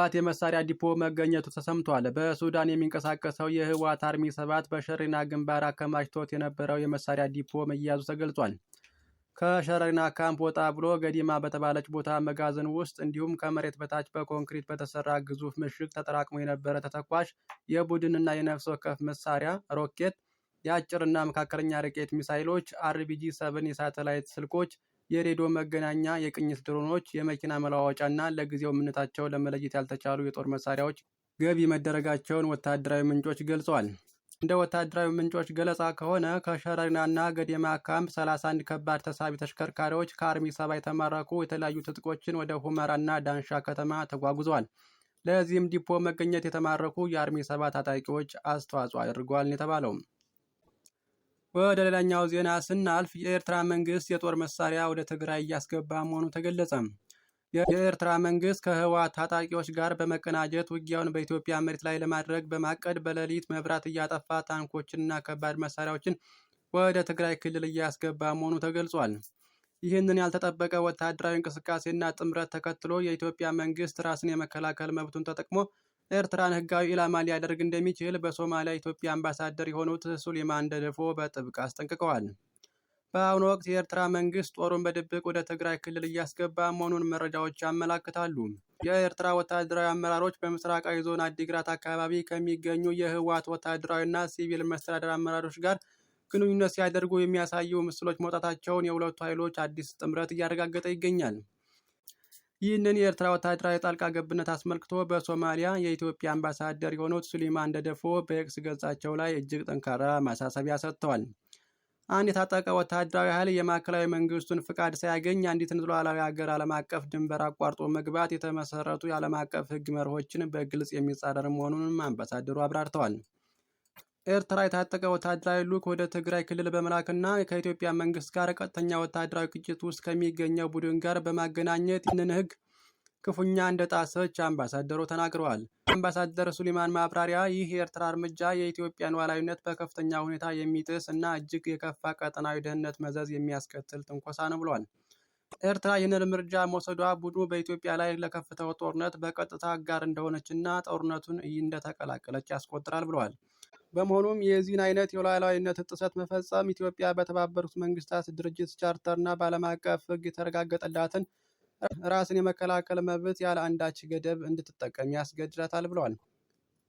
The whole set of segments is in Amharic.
የህወሓት የመሳሪያ ዲፖ መገኘቱ ተሰምቷል። በሱዳን የሚንቀሳቀሰው የህወሓት Army 7 በሸረሪና ግንባር አከማችቶት የነበረው የመሳሪያ ዲፖ መያዙ ተገልጿል። ከሸረሪና ካምፕ ወጣ ብሎ ገዲማ በተባለች ቦታ መጋዘን ውስጥ እንዲሁም ከመሬት በታች በኮንክሪት በተሰራ ግዙፍ ምሽግ ተጠራቅሞ የነበረ ተተኳሽ የቡድንና የነፍስ ወከፍ መሳሪያ፣ ሮኬት፣ የአጭርና መካከለኛ ርቀት ሚሳይሎች፣ RPG 7፣ የሳተላይት ስልኮች፣ የሬዲዮ መገናኛ፣ የቅኝት ድሮኖች፣ የመኪና መለዋወጫና ለጊዜው ምንነታቸው ለመለየት ያልተቻሉ የጦር መሳሪያዎች ገቢ መደረጋቸውን ወታደራዊ ምንጮች ገልጸዋል። እንደ ወታደራዊ ምንጮች ገለጻ ከሆነ ከሸረሪናና ገዴማ ካምፕ 31 ከባድ ተሳቢ ተሽከርካሪዎች ከ Army 7 የተማረኩ የተለያዩ ትጥቆችን ወደ ሁመራና ዳንሻ ከተማ ተጓጉዘዋል። ለዚህም ዲፖ መገኘት የተማረኩ የ Army 7 ታጣቂዎች አስተዋጽኦ አድርገዋል የተባለው። ወደ ሌላኛው ዜና ስናልፍ የኤርትራ መንግስት የጦር መሳሪያ ወደ ትግራይ እያስገባ መሆኑ ተገለጸ። የኤርትራ መንግስት ከህወሓት ታጣቂዎች ጋር በመቀናጀት ውጊያውን በኢትዮጵያ መሬት ላይ ለማድረግ በማቀድ በሌሊት መብራት እያጠፋ ታንኮችንና ከባድ መሳሪያዎችን ወደ ትግራይ ክልል እያስገባ መሆኑ ተገልጿል። ይህንን ያልተጠበቀ ወታደራዊ እንቅስቃሴና ጥምረት ተከትሎ የኢትዮጵያ መንግስት ራስን የመከላከል መብቱን ተጠቅሞ ኤርትራን ህጋዊ ኢላማ ሊያደርግ እንደሚችል በሶማሊያ ኢትዮጵያ አምባሳደር የሆኑት ሱሌማን ደደፎ በጥብቅ አስጠንቅቀዋል። በአሁኑ ወቅት የኤርትራ መንግስት ጦሩን በድብቅ ወደ ትግራይ ክልል እያስገባ መሆኑን መረጃዎች ያመላክታሉ። የኤርትራ ወታደራዊ አመራሮች በምስራቃዊ ዞን አዲግራት አካባቢ ከሚገኙ የህወሓት ወታደራዊና ሲቪል መስተዳደር አመራሮች ጋር ግንኙነት ሲያደርጉ የሚያሳዩ ምስሎች መውጣታቸውን የሁለቱ ኃይሎች አዲስ ጥምረት እያረጋገጠ ይገኛል። ይህንን የኤርትራ ወታደራዊ ጣልቃ ገብነት አስመልክቶ በሶማሊያ የኢትዮጵያ አምባሳደር የሆኑት ሱሌማን ደደፎ በኤክስ ገጻቸው ላይ እጅግ ጠንካራ ማሳሰቢያ ሰጥተዋል። አንድ የታጠቀ ወታደራዊ ኃይል የማዕከላዊ መንግስቱን ፍቃድ ሳያገኝ አንዲትን ሉዓላዊ ሀገር ዓለም አቀፍ ድንበር አቋርጦ መግባት የተመሰረቱ የዓለም አቀፍ ሕግ መርሆችን በግልጽ የሚጻረር መሆኑንም አምባሳደሩ አብራርተዋል። ኤርትራ የታጠቀ ወታደራዊ ልዑክ ወደ ትግራይ ክልል በመላክና ከኢትዮጵያ መንግስት ጋር ቀጥተኛ ወታደራዊ ግጭት ውስጥ ከሚገኘው ቡድን ጋር በማገናኘት ይህንን ሕግ ክፉኛ እንደጣሰች አምባሳደሩ ተናግረዋል። አምባሳደር ሱሊማን ማብራሪያ ይህ የኤርትራ እርምጃ የኢትዮጵያን ሉዓላዊነት በከፍተኛ ሁኔታ የሚጥስ እና እጅግ የከፋ ቀጠናዊ ደህንነት መዘዝ የሚያስከትል ትንኮሳ ነው ብለዋል። ኤርትራ ይህንን እርምጃ መውሰዷ ቡድኑ በኢትዮጵያ ላይ ለከፈተው ጦርነት በቀጥታ አጋር እንደሆነችና ጦርነቱን እንደተቀላቀለች ያስቆጥራል ብለዋል። በመሆኑም የዚህን አይነት የሉዓላዊነት ጥሰት መፈጸም ኢትዮጵያ በተባበሩት መንግስታት ድርጅት ቻርተርና በዓለም አቀፍ ሕግ የተረጋገጠላትን ራስን የመከላከል መብት ያለ አንዳች ገደብ እንድትጠቀም ያስገድዳታል ብለዋል።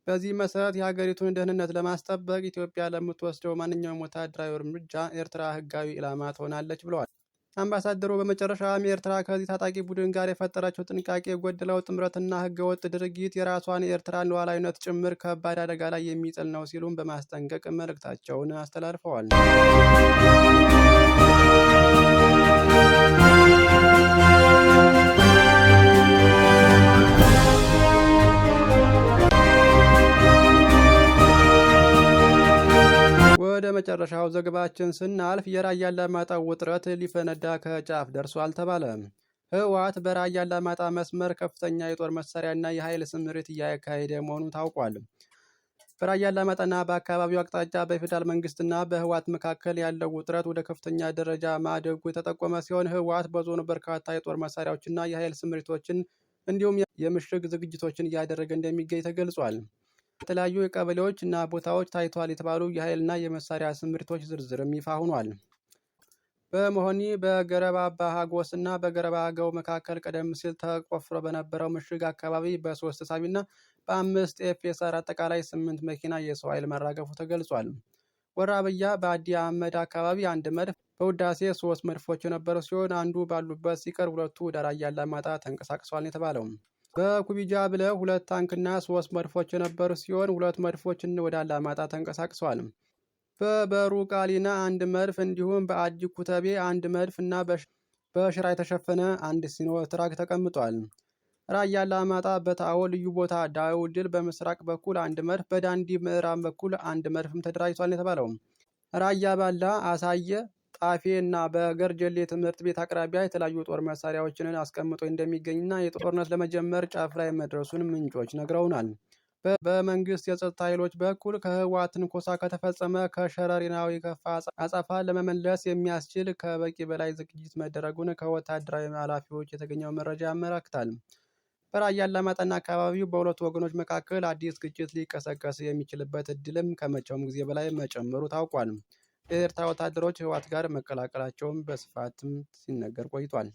በዚህ መሰረት የሀገሪቱን ደህንነት ለማስጠበቅ ኢትዮጵያ ለምትወስደው ማንኛውም ወታደራዊ እርምጃ ኤርትራ ሕጋዊ ኢላማ ትሆናለች ብለዋል። አምባሳደሩ በመጨረሻም ኤርትራ ከዚህ ታጣቂ ቡድን ጋር የፈጠረችው ጥንቃቄ የጎደለው ጥምረትና ሕገወጥ ድርጊት የራሷን የኤርትራን ሉዓላዊነት ጭምር ከባድ አደጋ ላይ የሚጥል ነው ሲሉም በማስጠንቀቅ መልእክታቸውን አስተላልፈዋል። ወደ መጨረሻው ዘገባችን ስናልፍ የራያ አላማጣ ውጥረት ሊፈነዳ ከጫፍ ደርሷል ተባለ። ህወሓት በራያ አላማጣ መስመር ከፍተኛ የጦር መሳሪያና የኃይል ስምሪት እያካሄደ መሆኑ ታውቋል። በራያ አላማጣና በአካባቢው አቅጣጫ በፌዴራል መንግስትና በህወሓት መካከል ያለው ውጥረት ወደ ከፍተኛ ደረጃ ማደጉ የተጠቆመ ሲሆን ህወሓት በዞኑ በርካታ የጦር መሳሪያዎችና የኃይል ስምሪቶችን እንዲሁም የምሽግ ዝግጅቶችን እያደረገ እንደሚገኝ ተገልጿል። የተለያዩ የቀበሌዎች እና ቦታዎች ታይተዋል የተባሉ የኃይልና የመሳሪያ ስምሪቶች ዝርዝርም ይፋ ሆኗል። በመሆኒ በገረባባ ሀጎስ እና በገረባ አገው መካከል ቀደም ሲል ተቆፍሮ በነበረው ምሽግ አካባቢ በ3 ተሳቢና በ5 FSR አጠቃላይ 8 መኪና የሰው ኃይል መራገፉ ተገልጿል። ወራብያ በአዲ አህመድ አካባቢ አንድ መድፍ፣ በውዳሴ 3 መድፎች የነበሩ ሲሆን አንዱ ባሉበት ሲቀር ሁለቱ ወደ ራያ አላማጣ ተንቀሳቅሰዋል የተባለው። በኩቢጃ ብለ 2 ታንክና 3 መድፎች የነበሩ ሲሆን 2 መድፎች ወደ አላማጣ ተንቀሳቅሰዋል። በበሩቃሊና አንድ መድፍ እንዲሁም በአዲ ኩተቤ አንድ መድፍ እና በሽራ የተሸፈነ አንድ ሲኖትራክ ተቀምጧል። ራያ አላማጣ በታኦ ልዩ ቦታ ዳውድል በምስራቅ በኩል አንድ መድፍ፣ በዳንዲ ምዕራብ በኩል አንድ መድፍም ተደራጅቷል የተባለው። ራያ ባላ፣ አሳየ፣ ጣፌ እና በገርጀሌ ትምህርት ቤት አቅራቢያ የተለያዩ ጦር መሳሪያዎችን አስቀምጦ እንደሚገኝና የጦርነት ለመጀመር ጫፍ ላይ መድረሱን ምንጮች ነግረውናል። በመንግስት የጸጥታ ኃይሎች በኩል ከህወሓት ትንኮሳ ከተፈጸመ ከሸረሪናው የከፋ አጸፋ ለመመለስ የሚያስችል ከበቂ በላይ ዝግጅት መደረጉን ከወታደራዊ ኃላፊዎች የተገኘው መረጃ ያመላክታል። በራያ አላማጣና አካባቢው በሁለቱ ወገኖች መካከል አዲስ ግጭት ሊቀሰቀስ የሚችልበት እድልም ከመቼውም ጊዜ በላይ መጨመሩ ታውቋል። የኤርትራ ወታደሮች ህወሓት ጋር መቀላቀላቸውም በስፋትም ሲነገር ቆይቷል።